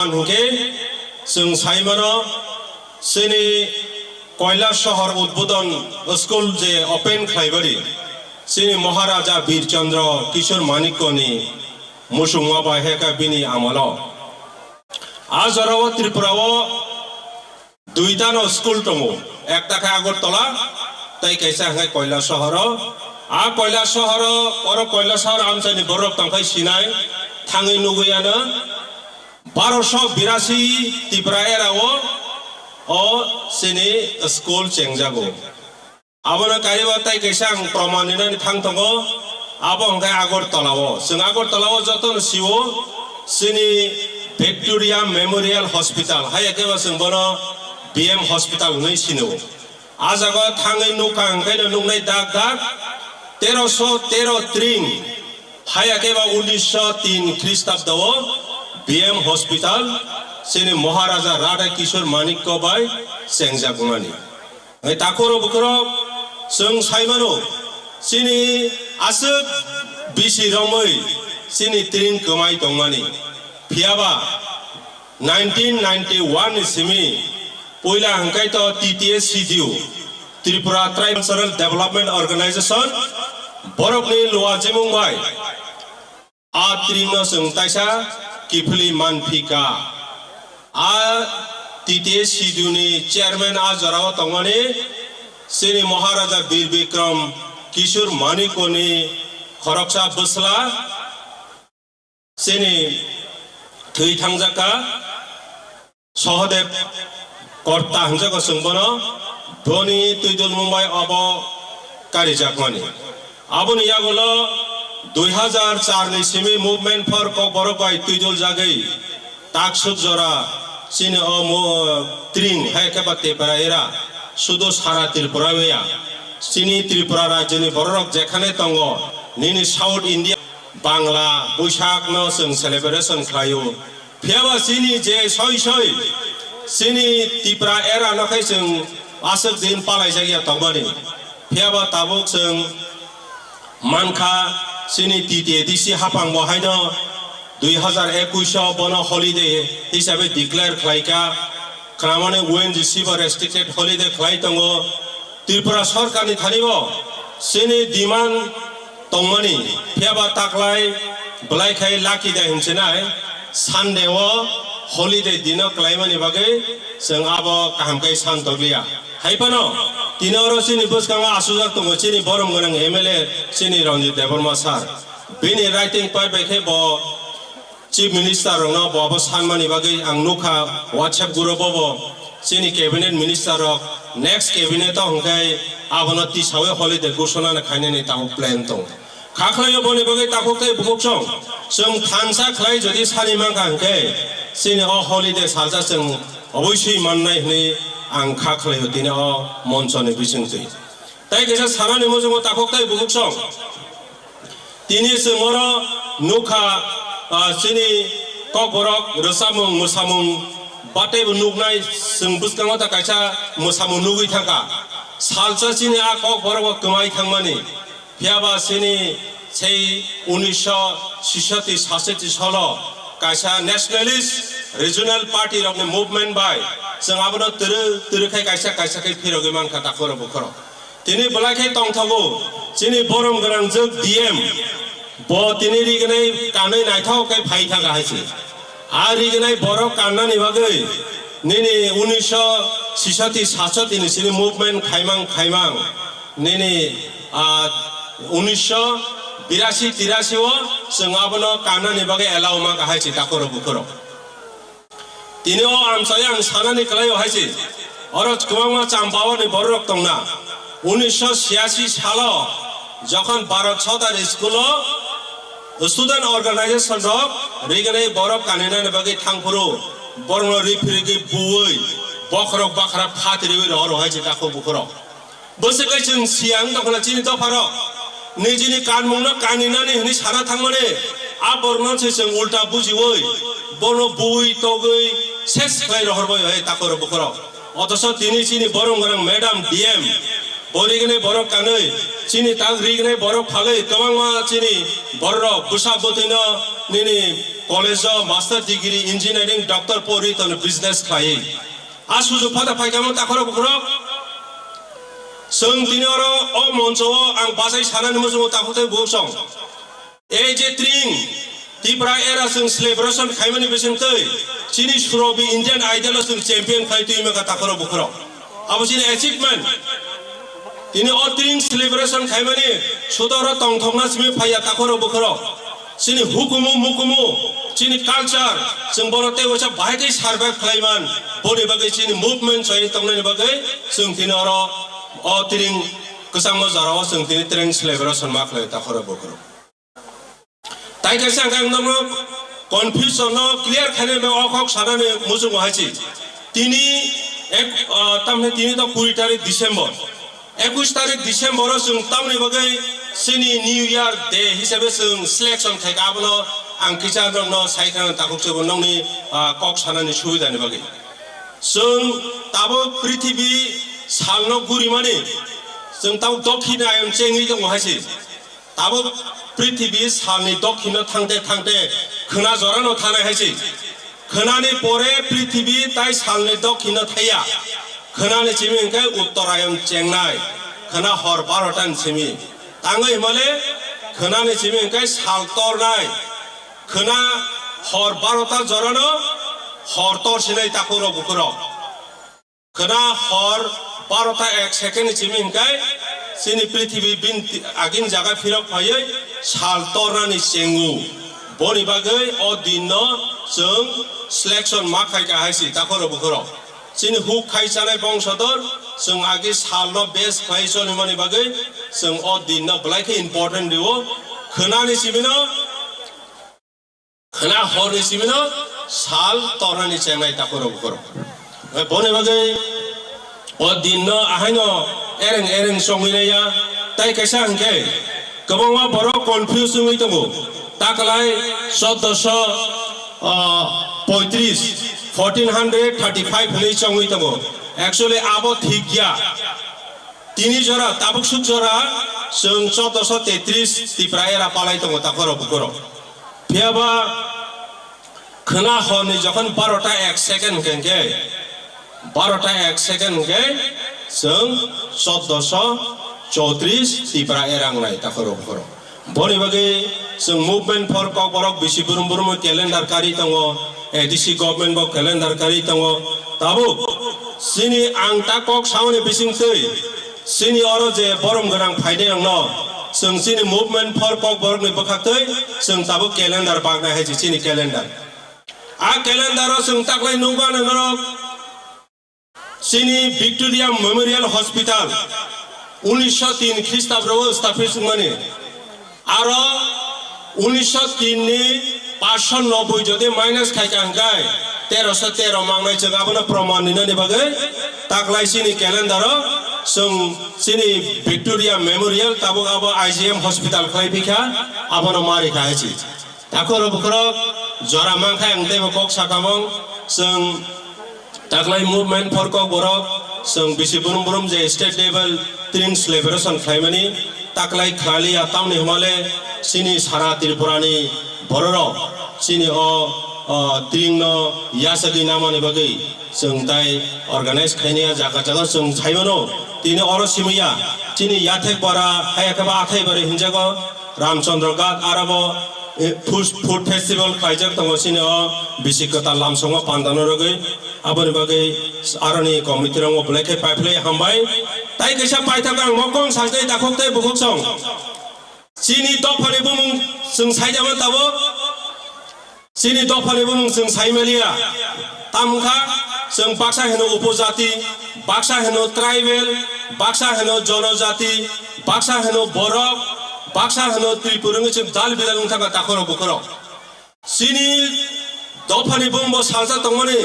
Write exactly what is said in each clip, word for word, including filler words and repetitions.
Hwnkhe chwng saimano, chini Koilasohor Udbodon school je open khlaibari, chini Maharaja Bir Chandra Kishore Manikyani muchungma bai heka bini amolo. A jorao Tripura o duitano school tongo, ekta khe Agartala, tei kaisa hwnkhe Koilasohoro. A Koilasohoro, oro Koilasohor amchaini borok tongkhai sinai, thangwi nugwi ano. Barosho birasi Tripura era o, o chini school chengjago. Abono kariba tai kaisa ang proman rinani thang tongo, abo hwnkhe Agartala o. Chwng Agartala o jotono sio chini Victoria Memorial Hospital, hai khe bo chwng bono B M Hospital hwnwi sino. A jaga thangwi nukha hwnkhe no nuknai dak dak teroso tero tring, hai khe bo unisho tin Khristabdo o B M Hospital chini Maharaja Radha Kishore Manikya bai chengjak mani. Hai takhoro bukhoro chwng saimano, chini aswk bisi romwi chini tring kwmai tongmani. Phiyaba nineteen ninety-one ni simi puila hwnkhe to T T A C D U, Tripura Tribe Cultural Development Organization, borokni luajimung bai a tringno chwng taisa kiphilwi manphika. A T T A C D U ni chairman a jorao tongmani chini Maharaja Bir Bikram Kishore Manikyani khoroksa bwsla chini thwi thangjaka. Sohodev Korta hwnjago chwng bono, boni twidulmung bai obo karijakmani. Aboni yagulo dui hazar char ni simi Movement for Kokborok bai twiduljagwi taksuk jora chini o mo-, tring hai khe ba tepera era sudo sara Tripura ya. Chini Tripura rajyoni bororok jekhane tongo, nini South India, Bangla, Boishakh no chwng celebration khlaio. Phiyaba chini je soi soi, chini Tipra era no khai chwng aswk din palaijak ya tongmani. Phiyaba tabuk chwng mankha chini T T A D C hapang bo haino dui hazar ekush o bono holiday hisabe declare khlaika. Khramani O N G C bo restricted holiday khlai tongo. Tripura sorkarni thani bo chini demand tongmani, phiyaba taklai belai khai lucky day hinsinai Sunday o holiday dino klaimani bagwi chwng abo kaham khe san tokliya. Hai phano tini oro chini bwskango asujak tongo chini borom gwnang M L A chini Ranjit Debbarma sir. Bini writing pad bai khe bo Chief Minister rokno bo abo sanmani bagwi ang nukha WhatsApp group o bo chini cabinet minister rok next cabinet o hwnkhe abono tisawi holiday ghosona khainani tabuk plan tongo. Kha khlaio boni bagwi takhuk tei bukhuk song chwng thansa khlai jodi sani mankha hwnkhe chini o holiday salsa chwng oboisoi mannai hwnwi ang kha khlaio tini o monchoni bisingtwi. Tei kaisa sanani muchungo takhuk tei bukhuk song. Tini chwng oro nukha, ah, chini kokborok rwchapmung mwsamung bataibo nuknai chwng bwskango ta kaisa mwsamung nugwi thangkha. Salsa chini a kokborok bo kwmai thangmani. Phiyaba chini sei unisho sisoti sasoti solo kaisa nationalist regional party rokni movement bai chwng abono twrwi twrwi khai kaisa kaisa khai phirogwi mankha takhoro bukhoro. Tini belai khe tongthogo, chini borom gwnang jwk D M, bo tini rignai kanwi naithok khe phai thangkha hai se. A rignai borok kannani bagwi nini unisho sisoti sasoti ni chini movement khaimang khaimang nini, ah, unisho birasi tirasi o chwng abono kannani bagwi allow mankha hai se takhoro bukhoro. Tini o amchai ang sanani kwlaio hai se. Oro kwbangma Champao ni bororok tongna. Unisho siyasi salo jokhon Bharat Sodar school o student organization rok rignai borok kaninani bagwi thangphuru borokno riphirigwi buwi bokhorok bakhra phatiriwi rohoro hai se takhuk bukhurok. Bwswk khe chwng siyang tongkha chini dopharok. Nijini kanmungno kaninani hwnwi sana thangmani, a borokno se chwng ulta bujiwi, bono bui togwi ses khlai rohorbai hai takhoro bukhoro. Othocho tini chini borom gwnang madam D M, bo rignai borok kanwi, chini tak rignai borok phalwi kwbangma chini bororok bwsa bwtwino nini college o master degree, engineering, doctor pori tono business khlai. A sujuk phata phaikamo takhorok bukhorok. Chwng tini oro o moncho o ang bachai sanani muchungo takhuk tei bukhuk song. Ei je tring Tipra era chwng celebration khaimani bisingtwi chini Surobi Indian Idol o chwng champion khai twi maka takhorok bukhorok. Abo chini achievement. Tini o tring celebration khaimani sudoro tongthokna simi phaiya takhorok bukhorok. Chini hukumu mukumu, chini culture, chwng bono tei waisa bahai khe survive khlaiman. Boni bagwi chini movement choi tongnani bagwi chwng tini oro o tring kwchangma jorao chwng tini tring celebration ma khlai takhorok bukhorok. Tai kaisa ang nokno confusion no clear khainai bai o kok sanani muchungo hai se. Tini ek, ah, tamni tini to kuri tarik December. Ekwis tarik December o chwng tamni bagwi chini New Year Day hisabe chwng selection khai ka abono ang kisa nokno sai khna takhuk se bo nokni, ah, kok sanani subidani bagwi. Chwng tabuk prithibi salno gurimani chwng tabuk dokhina ayam chengwi tongo hai se. Tabuk prithibi salni dokhino thangte thangte khwna jorano thanai hai se. Khwnani pore prithibi tai salni dokhino thaiya. Khwnani simi hwnkhe uttorayon chengnai. Khwna hor barota ni simi. Tangwi himale khwnani simi hwnkhe sal tornai. Khwna hor barota jorano hor torsinai takhurok bukhurok. Khwna hor barota ek second ni simi hwnkhe chini prithibi bini agini jaga phirok phaiwi sal tornani chengo. Boni bagwi o dinno chwng selection ma khai ka hai si takhoro bukhoro. Chini huk khai chanai bongsodor chwng agi salno base khlai chonimani bagwi chwng o dinno belai khe important rio. Khwnani simino Khwna horni simino sal tornani chengnai takhurok bukhurok. Boni bagwi o dinno ahaino ereng ereng chongwi naiya. Tai kaisa hwnkhe kwbangma borok confuse wngwi tongo. Taklai chauddosho, ah, poitris, fourteen hundred thirty-five hwnwi chongwi tongo. Actually abo thik ya. Tini jora, tabuk suk jora, chwng chauddosho tetris Tipra era palai tongo takhurok bukhurok. Phiyaba khwna horni jokhon barota ek second hwnkhe, barota ek second hwnkhe chwng chauddosho chotris Tipra era wngnai takhurok bukhurok. Boni bagwi chwng Movement for Kokborok bisi brum brum calendar kari tongo, A D C government bo calendar kari tongo. Tabuk chini ang ta kok samani bisingtwi Chini oro je borom gwnang phainai rokno chwng chini Movement for Kokborokni bwkhaktwi chwng tabuk calendar baknai hai se chini calendar. A calendar o chwng taklai nukgo ano norok chini Victoria Memorial Hospital unisho tin Khristabro o staphi chwngmani. Aro unisho tin ni paanch sho nobboi jodi minus khai ka hwnkhe teroso tero mangnai chwng abono proman rinani bagwi taklai chini calendar o chwng chini Victoria Memorial tabuk abo I G M hospital khlai phikha abono ma rikha hai se. Takhoro bukhorok jora mankha ang teibo kok sakamung chwng Taklai Movement for Kokborok chwng bisi brum brum je state level tring celebration khlaimani taklai khlaliya tamni hwnmale chini sara Tripurani bororok chini o, o tringno yachagwi namani bagwi chwng tai organize khainai jaga jaga chwng saimano tini oro simiya chini yathek bara hayakhe ba athai bara hinjago Ramchandra Ghat arabo, eh, food, food festival khlaijak tongo chini o bisi kwtal lamsongo pandano rwgwi. Aboni bagwi aroni committee rokno belai khe paiphlai hambai. Tai kaisa paithak ang mokol sajai takhuk tei bukhuk song. Chini dophani bumung chwng saijama tabuk. Chini dophani bumung chwng saimaliya. Tamkha chwng baksa hino upojati, baksa hino tribal, baksa hino jonojati, baksa hino borok, baksa hino Tripura wngwi chwng dal bidal wngthangkha takhorok bukhorok. Chini dophani bumungbo salsa tongmani,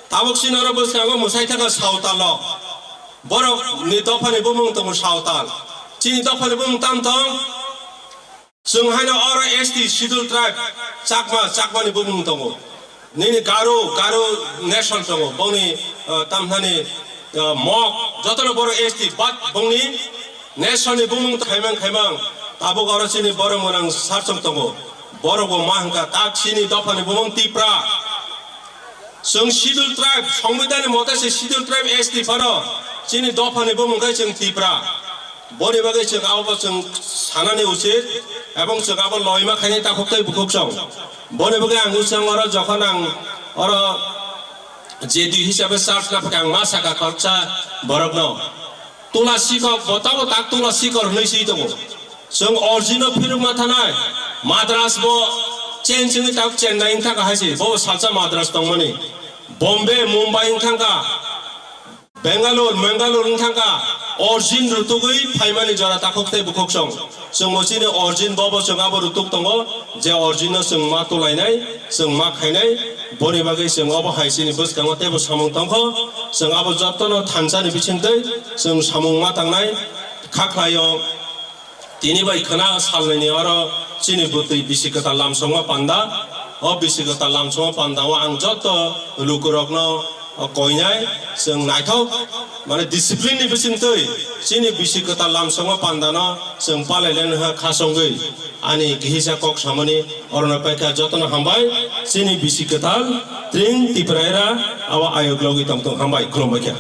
tabuk chini oro bwskango mwsai thangkha sawtal rok. Borokni dophani bumung tongo sawtal. Chini dophani bumung tam tong? Chwng haino oro S T, Scheduled Tribe, Chakma, Chakmani bumung tongo. Nini Garo, Garo nation tongo. Bongni, uh, tamthani, uh, Mok, jotono borok S T, but bongni nation ni bumung khaimang khaimang. Tabuk oro chini borok mwnang sarchok tongo. Borok bo ma hwnkha tak chini dophani bumung Tipra. Chwng Schedule Tribe, Songbidanni mote se Schedule Tribe S T phano chini dophani bumung khe chwng Tipra. Boni bagwi chwng abo bo chwng sanani uchit, ebong chwng abo loima khainai takhuk tei bukhuk song. Boni bagwi ang uchang oro jokhon ang oro J D hisabe charge na phakhe ang ma saka khoroksa borokno. Tula sikok, bo tabo tak tula sikok hinwi swi tongo. Chwng origin-o phirwkma thanai. Madras bo change wngwi tak Chennai wngthangkha hai se. Bo salsa Madras tongmani. Bombay, Mumbai wngthangkha. Bangalore, Mangalore wngthangkha. Origin rutugwi phaimani jora takhuk tei bukhuk song. Chwng bo chini origin bobo chwng abo rutuk tongo, je origin no chwng ma tulainai, chwng ma khainai, boni bagwi chwng obo hai chini bwskango teibo samung tongkho, chwng abo jotono thansa ni bisingtwi chwng samung ma tangnai, kha khlaio. Tini bai khwna salnwi ni oro chini bwtwi bisi kwtal lamsongma panda, o bisi kwtal lamsongma panda o ang joto lukurokno o koinai chwng naithok, mane discipline ni bisingtwi chini bisi kwtal lamsongo pandano chwng palai lai nokha khasongwi ani kihisa kok samani orono paikha jotono hambai chini bisi kwtal tring Tipraira abo ayok logwi tongtong hambai khulumbai kha.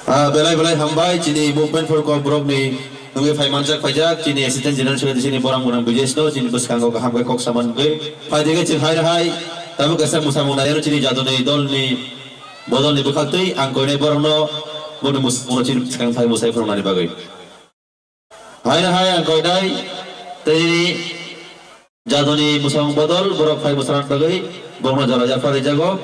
Ah, belai belai hambai chini Movement for Kokborok ni wngwi phai manjak phaijak chini Assistant General Secretary chini borang borang Bijesh no chini bwskango kaham khe kok saman wngwi phai dege chini hai hai tabuk kaisa mwsamung nai chini jadoni dol ni bodol ni bwkhak twi ang koinai borok no boni mwsamung chini bwskang phai mwsai phunuknani bagwi. Haino hai ang koinai tei jadoni mwsamung bodol borok phai mwsana bagwi borokno jora yapharwi jago.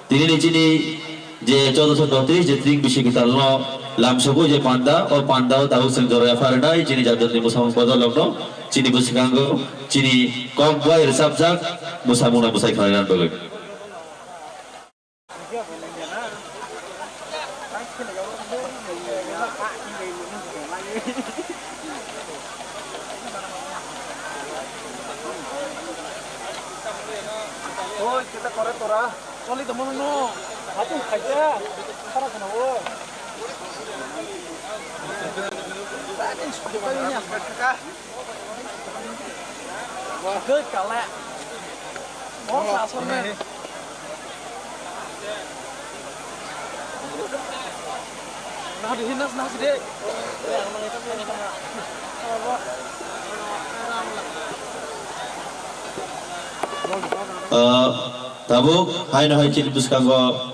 Tini ni chini je chaudoso dotri je tring bisi kwtal no lamsogo je panda, o panda o tabuk chwng jora yapharwi nai chini jadoni mwsamung bodol rokno chini bwskango chini kok bai rwchapjak mwsamung no mwsai khwnai bagwi. Oi, kita kore tora. Choli tongmano no. Hapung khaija. Sara khana o. Wah, kala. Mo sa song ne. Nah, di hinas nah sih deh. Eh, tabuk, hai no hai chini bwskango.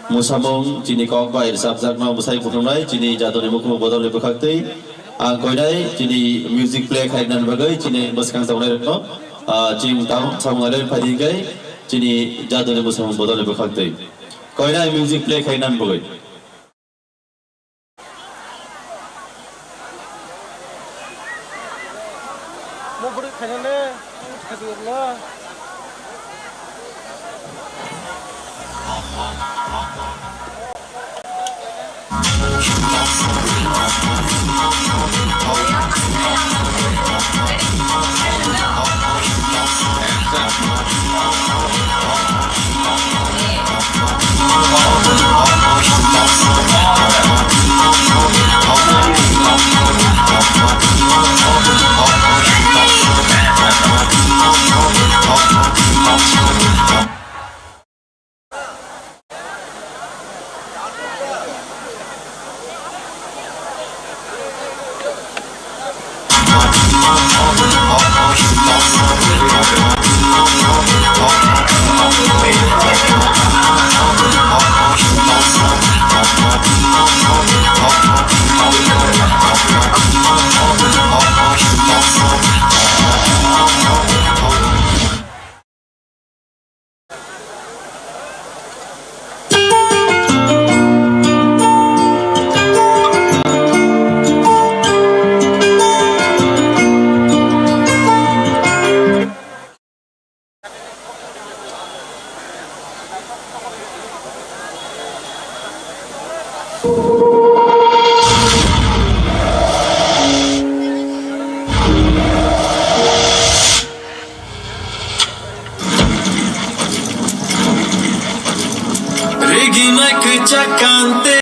Mwsamung chini kok bai rwchapjakno mwsai buthumnai chini jadoni mukhung bodolni bwkhaktwi ang koinai chini music play khainani bagwi chini bwskang tongnai rokno, ah, chini tamo samung nai phai di khe chini jadoni mwsamung bodolni bwkhaktwi koinai music play khainani bagwi. Chakang